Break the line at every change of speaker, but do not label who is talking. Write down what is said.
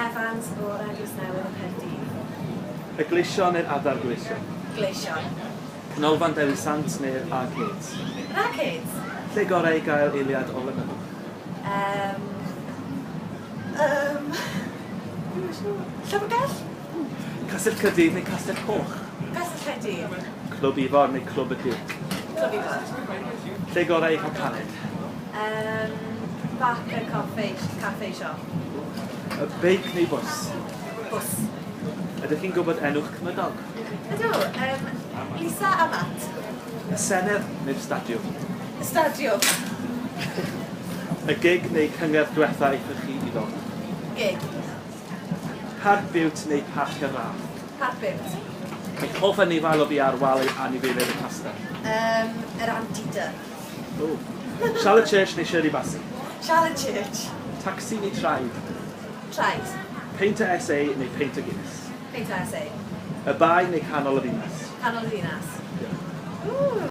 Evans o'r Eglwys Newydd yng Nghaerdydd.
Y Gleision neu'r Adar Gleision?
Gleision.
Canolfan Dewi Sant neu'r Arcades?
Yr Arcades.
Lle gorau i gael eiliad o lonyddwch?
Um, um, Dwi'm yn siŵr. Llyfrgell?
Castell Caerdydd neu Castell Coch?
Castell Caerdydd.
Clwb Ifor neu Clwb y Duke?
Clwb Ifor.
Lle gorau i cael paned?
Barker Coffee, Cafe Shop.
Y beic neu bws?
Bws.
Ydych chi'n gwybod enw'ch cymydog?
Ydw, Lisa a Matt.
Y Senedd neu'r Stadiwm?
Y Stadiwm.
Y gig neu cyngerdd diwetha aethoch chi iddo?
Gig.
Parc Biwt neu Parc y Rhath?
Parc Biwt.
Eich hoff anifail oddi ar wal anifeiliaid y castell?
Yr anteater.
O. Charlotte Church neu Shirley Bassey?
Charlotte Church.
Tacsi neu traed?
Traed.
Peint o SA neu peint o Guinness?
Peint o SA.
Y Bae neu canol y ddinas?
Canol y ddinas.
Diolch.
Ww.